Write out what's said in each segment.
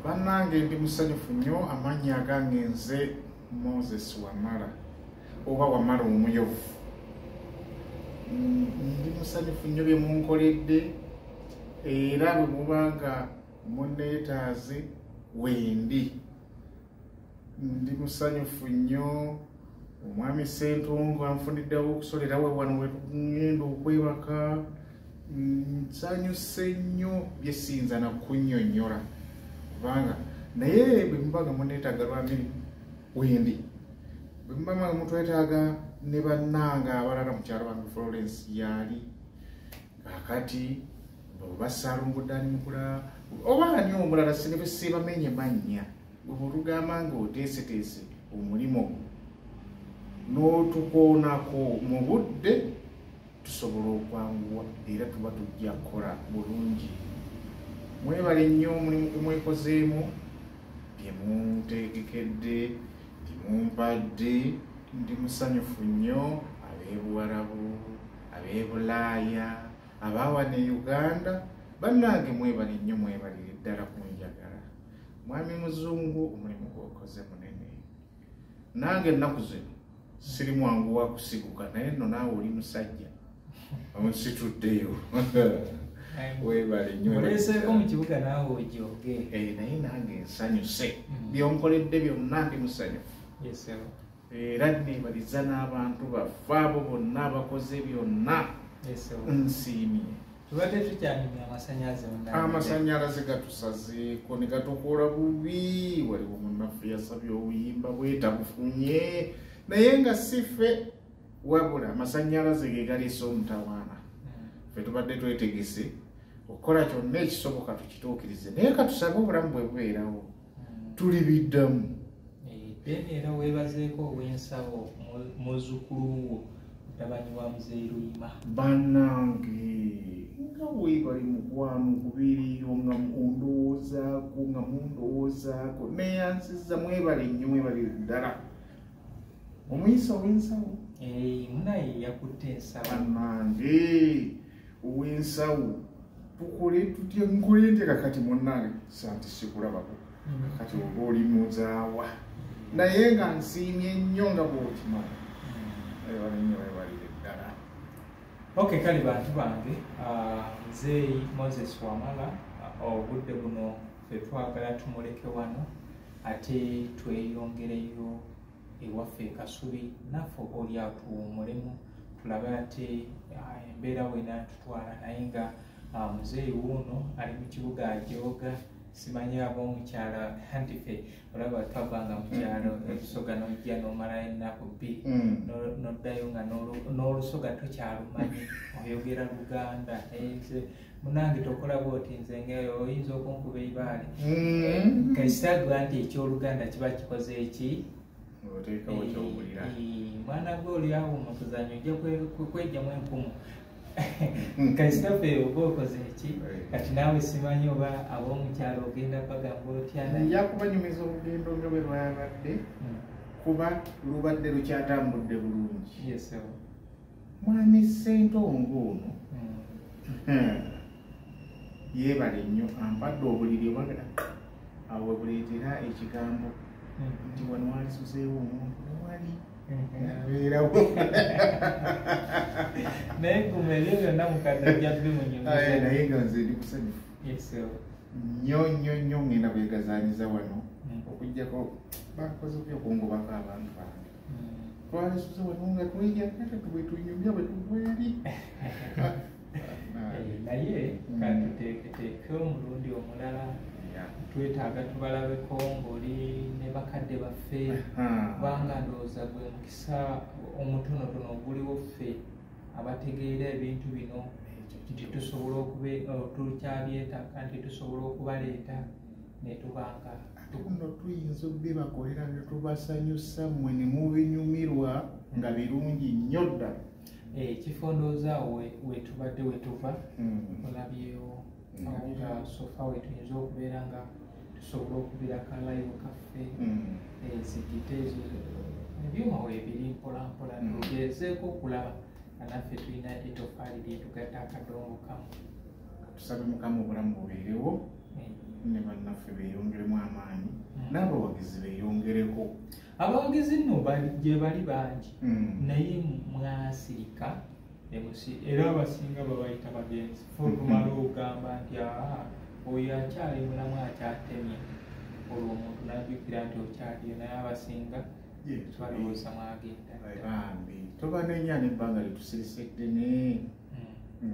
Bannange, ndi musanyufu nnyo. Amannya agange nze Moses Wamala oba Wamala Omuyovu. Ndi musanyufu nnyo bye munkoledde, era bwe muba nga munneetaaze, wendi. Ndi musanyufu nnyo, omwami Ssentongo anfuniddewo okusolera we wano wetugenda okwebaka. Nsanyuse nnyo byesinza nakunnyonnyola kubanga, naye bwe muba nga muneetaaga lwa mirimu, wendi. Bwe muba nga mutwetaaga ne bannanga abalala, mukyalo wange Florence yaali kakati, oba Saalongo Dani Mukula oba ani omulala, sinebe sibamenye mannya. Bwe bwotugamba nga oteeseteese omulimu gwo n'otukoonako mu budde, tusobola okwanguwa era tuba tujja kukola bulungi. Mwebale nnyo omulimu gwe mwekozeemu, bye munteegekedde, bye mumpadde. Ndi musanyufu nnyo. Ab'ebuwarabu, ab'ebulaaya, abaawana e Uganda, bannange mwebale nnyo, mwebalire ddala kunjagala. Mwami Muzungu, omulimu gwokoze munene. Nange ennaku zino siri mwangu wa kusiguka, naye nno naawe oli musajja onsituddeyo. Webale nnyo. Oleseeko mu kibuga naawe ojooge. Eh, naye nange nsanyuse. Byonkoledde byonna ndi musanyufu. Era neebaliza n'abantu baffe abo bonna abakoze byonna. Nsiimye. Tubadde tukyanyumya amasanyalaze, munnange. Amasanyalaze gatusazeeko ne gatukola bubi. Waliwo munnaffe yasabye obuyimba bwetabufunye, naye nga si ffe, wabula amasanyalaze ge galeese omutawaana. Ffe tubadde twetegese okukola kyonna ekisoboka tukituukirize, naye katusabe obulamu bwe bubeerawo tuli biddamu. Then era weebazeeko ow'ensawo, muzzukulu wo, mutabani wa Muzeeyi Luyima. Bannange, nga weebali mukwano kubeereyo nga ondowoozaako, nga mundowoozaako, neyansiza. Mwebale nnyo, mwebalire ddala. Omuyisa ow'ensawo. Munaye yakutte ensawo. Bannange, ow'ensawo, tukole tutya? Nkole ntya kakati? Munnange, santi sikulabako. Kakati oba oli muzaawa, naye nga nsiimye nnyo nga bw'okimanyi. Webale nnyo, webalire ddala. Ok, kale bantu bange, Muzeeyi Moses Wamala, obudde buno ffe twagala tumuleke wano, ate tweyongereyo ewaffe e Kasubi naffe oba oli awo tuwummulemu, tulabe ate embeera bw'enaatutwala. Naye nga muzeeyi wuuno ali mu kibuga ajooga. Simanyi ab'omukyalo, anti ffe olaba twavanga mu kyalo ebusoga, n'ojja n'omalayo ennaku 2, n'oddayo nga n'olusoga tokyalumanyi, oyogera Luganda. Nze munange tokola bwoti, nze nga oyinza okunkuba eibaale. Kasita nti ekyoluganda kiba kikoze eki? Oteekawo kyowulira. Mwana gwe, oli awo mu kuzannya ojja kwejjamu enkumu kasita ffe oba okoze eki. Kati naawe simanyi oba ab'omukyalo ogenda bagamba otya? Nja kubanyumiza olugendo nga bwe lwabadde, kuba lubadde lukyatambudde bulungi. Mwami Ssentongo ono yeebale nnyo, ampadde obuliri obagala awo we buleetera ekigambo nti wano walisuzeewo omuntu newali abeerawo. Naye guma, ebyo byonna mukadde ojja bimunyumiza. Naye nga nze ndi musanyufu nnyo nnyo nnyo. Ngenda kwegazaanyiza wano, okuggyako bakoze byokungobako abantu bange. Twalisuze wano nga tweyagala, bwe tunyumya bwe tugwa eri. Naye katuteeketeeke omulundi omulala, twetaaga tubalabeko ng'oli ne bakadde baffe, kubanga ndowooza gwe mukisa omutonotono oguliwo ffe abategeera ebintu bino nti tusobola okube tukyabyetaaga, nti tusobola okubaleeta ne tubanga Ate kuno tuyinza obibakolera ne tubasanyusa mmwe ne mubinyumirwa nga birungi nnyo ddala. Ekifo ndowooza awo wetubadde wetuva olabyewo awo nga sofa wetuyinza okubeera nga tusobola okubira ka live kaffe, zigita ezo ebyuma weebiri mpola mpola. Tugezeeko okulaba nga naffe tulina etofaali lyetugatta akadongo kamu. Tusabe Mukama obulamu bubeerewo. Ne bannaffe beeyongeremu amaanyi, n'abawagizi beeyongereko. Abawagizi nno gye bali bangi, naye mwasirika era abasinga babayita bagenzi. Olumala ogamba nti aa oyo akyali mulamu akyatemye, olwo omuntu n'ajjukira nti okyaliyo, naye abasinga balowooza mwagenda. Bambi tobanenya n'ebbanga lyetusirise ddene,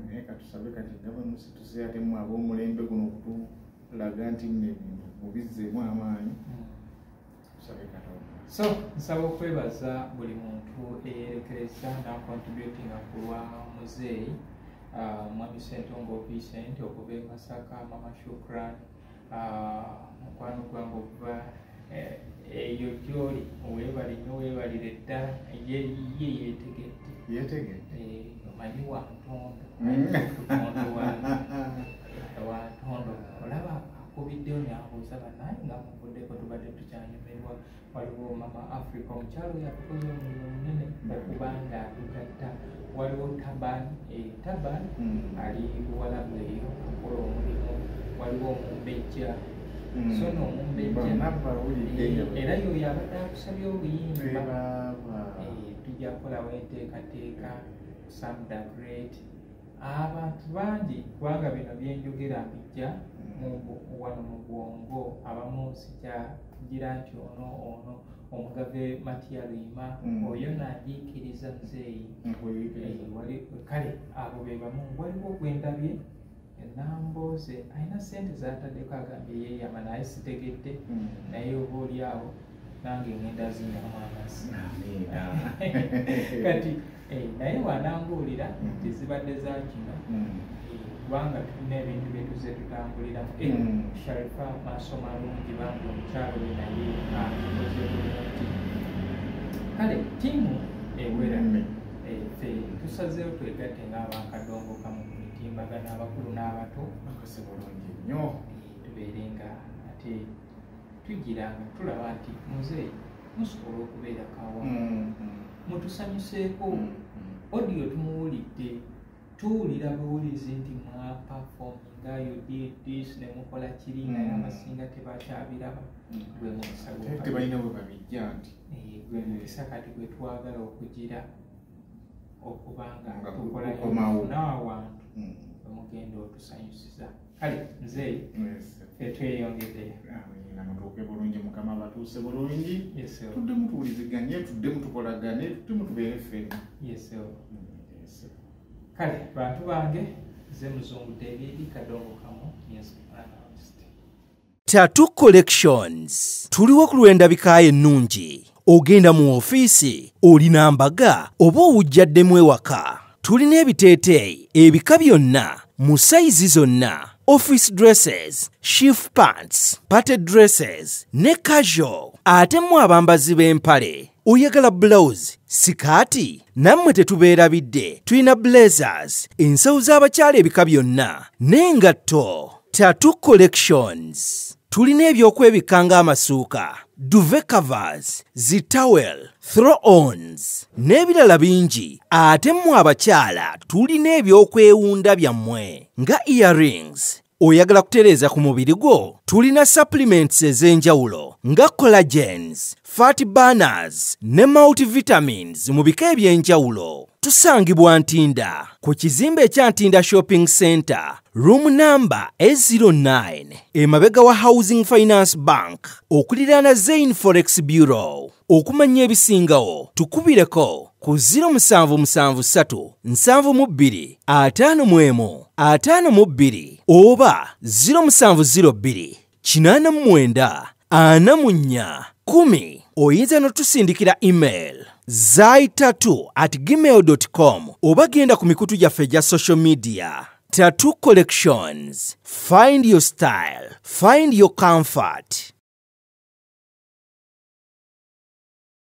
naye katusabe kati nga bwe musituse ate mmwe ab'omulembe guno okutulaga nti nno ebintu mubizzeemu amaanyi, tusabe Katonda. So nsaba okwebaza buli muntu eyerekereza n'acontributinga ku lwa muzeeyi, Mwami Ssentongo Vincent okuva e Masaka, Mama Shukran, mukwano gwange okuva eyo gy'oli, weebale nnyo, weebalire ddala. Ye yeetegedde. Yeetegedde. Omanyi Wantondo, Wantondo olaba akubiddeyo n'abuuza bannaye nga muvuddeko tubadde tukyanyumirwa. Waliwo Mama Africa, omukyalo oyo atukoze omulimu munene okuba nga atugatta. Waliwo Taban, Taban ali Buwalabu eyo akola omulimu. Waliwo omumbejja, so nno omumbejja era yoyo abadde akusabye oluyimba, tujja kukolawo enteekateeka. Sam the Great, abantu bangi, kubanga bino byenjogera mbijja wano mu bwongo, abamu sikyagira nti ono ono omugave Matia Luyima oyo nagiikiriza muzeeyi. Kale abo be bamu. Waliwo gwendabye Nambooze alina ssente z'ataddeko, agambye yeeyama naye sitegedde, naye oba oli awo nange ngenda zinywamu amazzi kati. Naye bw'anambuulira nti zibadde za kino, kubanga tulina ebintu bye tuzze tutambuliramu. Sharifa maaso malungi, bambi omukyalo we naye atukoze bulungi. Kale ttiimu ewera, ffe tusazeewo twegatte ng'abankadongo kamu ku mitimbagano, abakulu n'abato. Bakose bulungi nnyo. Tubeere nga ate tugira nga tulaba nti muzeeyi musobola okubeerako awamu, mutusanyuseeko. Audio tumuwulidde, tuwulira buwulizi nti mwaperforminga, you did this ne mukola kiri, naye abasinga tebakyabiraba. Gwe mukisa tebalina bwe babijja nti gwe mukisa kati gwe twagala okugira okubanga tukolayo n'awantu wemugenda otusanyusiza. Kale nze ffe tweyongeddeyo. Mutuuke bulungi, Mukama batuuse bulungi, tuddemu tuwuliziganye, tuddemu tukolagane, tuddemu tubeere ffenna. Kale bantu bange, nze Muzungu David Kadongo Kamu, music analyst. Tattoo Collections tuliwo ku lw'endabika ennungi. Ogenda mu ofiisi, olina mbaga oba owujjaddemu ewaka, tulina ebiteeteeyi ebika byonna mu sayizi zonna, office dresses, shift pants, party dresses ne casual. Ate mu abambazi b'empale, oyagala blouse, sikaati, nammwe tetubeerabidde, tulina blazers, ensawo z'abakyala ebika byonna n'engatto. Tattoo Collections tulina ebyokwebikka ng'amasuuka, duvet covers, zi towel, throw-ons n'ebirala bingi. Ate mmwe abakyala tulina ebyokwewunda byammwe nga earrings. Oyagala kutereeza ku mubiri gwo, tulina supplements ez'enjawulo nga collagens, fat burners ne multivitamins mu bika eby'enjawulo. Tusangibwa Ntinda ku kizimbe ekya Ntinda Shopping Center, room number A09, emabega wa Housing Finance Bank, okuliraana Zain Forex Bureau. Okumanya ebisingawo tukubireko ku 0773 72 51 52 oba 0702 89 44 10. Oyinza n'otusindikira email zaitattoo@gmail.com oba genda ku mikutu gyaffe egya social media. Tattoo Collections, find your style, find your comfort.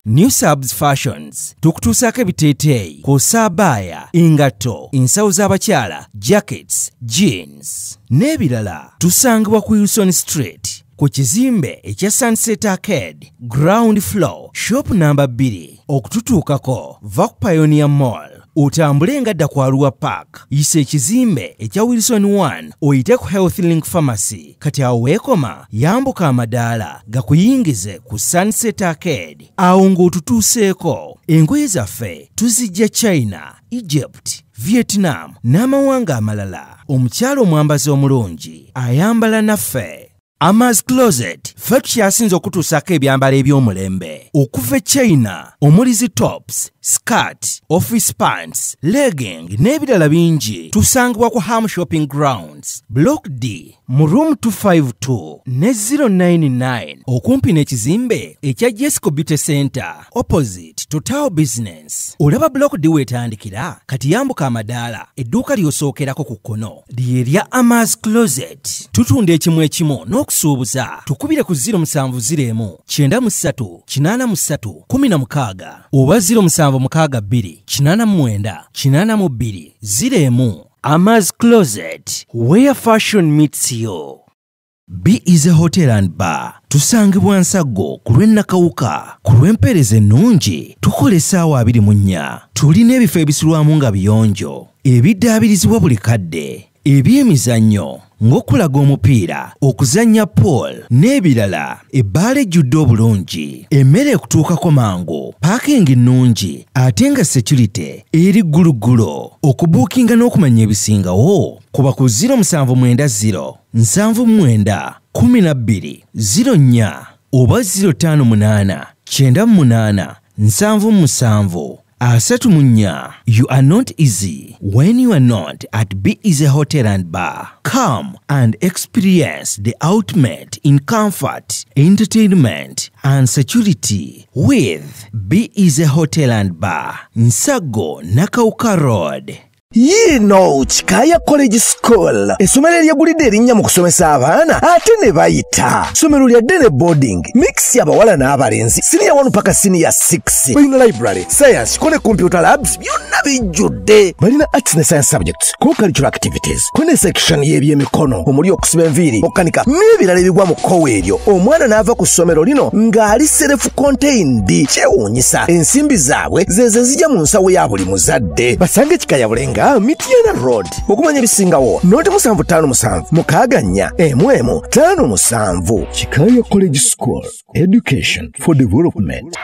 New Subs Fashions tukutuusaako ebiteeteeyi kw'ossa abaya, engatto, ensawo z'abakyala, jackets, jeans n'ebirala. Tusangibwa ku Wilson Street ku kizimbe ekya Sunset Arcade, ground floor, shop number 2. Okututuukako va ku Pioneer Mall. Otambule nga dda ku Arua Park, yisa ekizimbe ekya Wilson 1, oyite ku Health Link Pharmacy. Kati awo weekoma, yambuka amadaala gakuyingize ku Sunset Arcade. Awo ng'otutuuseeko. Engoye zaffe tuzijja China, Egypt, Vietnam n'amawanga amalala. Omukyala omwambazi omulungi ayambala naffe. Amaz Closet ffe tukyasinze okutuusaako ebyambalo eby'omulembe okuva e China, omuli zi tops, skirt, office pants, legging n'ebirala bingi. Tusangibwa ku Ham Shopping Grounds, Block D, mu room 252 ne 099, okumpi n'ekizimbe ekya Jesco Beauty Center, opposite Total Business. Olaba Block D weetandikira, kati yambuka amadaala, edduuka ly'osookerako ku kkono lye lya Amaz Closet. Tutunda ekimu ekimu n'okusuubuza. Tukubire ku 0701 93 83 16 oba 0762 89 82 01. Amaz Closet, where fashion meets you. Be Easy Hotel and Bar. Tusangibwa Nsaggo ku lw'e Nakawuka. Ku lw'empeereza ennungi tukola essaawa 24. Tulina ebifo ebisulwamu nga biyonjo, ebiddaabirizibwa buli kadde, eby'emizannyo ng'okulaga omupiira, okuzannya pool n'ebirala. Ebbaala ejjudde obulungi, emmere ekutuukako mangu, paakingi nnungi ate nga security eri gguluggulo. Okubuukinga n'okumanya ebisingawo kuba ku 0790 79 12 04 oba 058 98 77 34. You are not easy when you are not at Be Easy Hotel and Bar. Come and experience the ultimate in comfort, entertainment, and security with Be Easy Hotel and Bar, Nsago, Nakawuka Road. Yiino Kikaya College School, essomero eryegulidde erinnya mu kusomesa abaana ate ne bayita. Ssomero lya day ne boarding, mix y'abawala n'abalenzi, senior 1 paka senior 6. Balina library, science, kone computer labs, byonna bijjudde. Balina arts ne science subjects, co-curricular activities, kone section y'ebyemikono omuli okusiba enviiri, okukanika n'ebirala ebigwa mu kkowe eryo. Omwana n'ava ku ssomero lino ng'ali self contained. Kyewuunyisa, ensimbi zaabwe ze zijja mu nsawo ya buli muzadde. Basange Kikaya Bulenga, Mityana Road. Okumanya ebisingawo noti 757 6 4 1 5 7. Kikaya College School, education for development.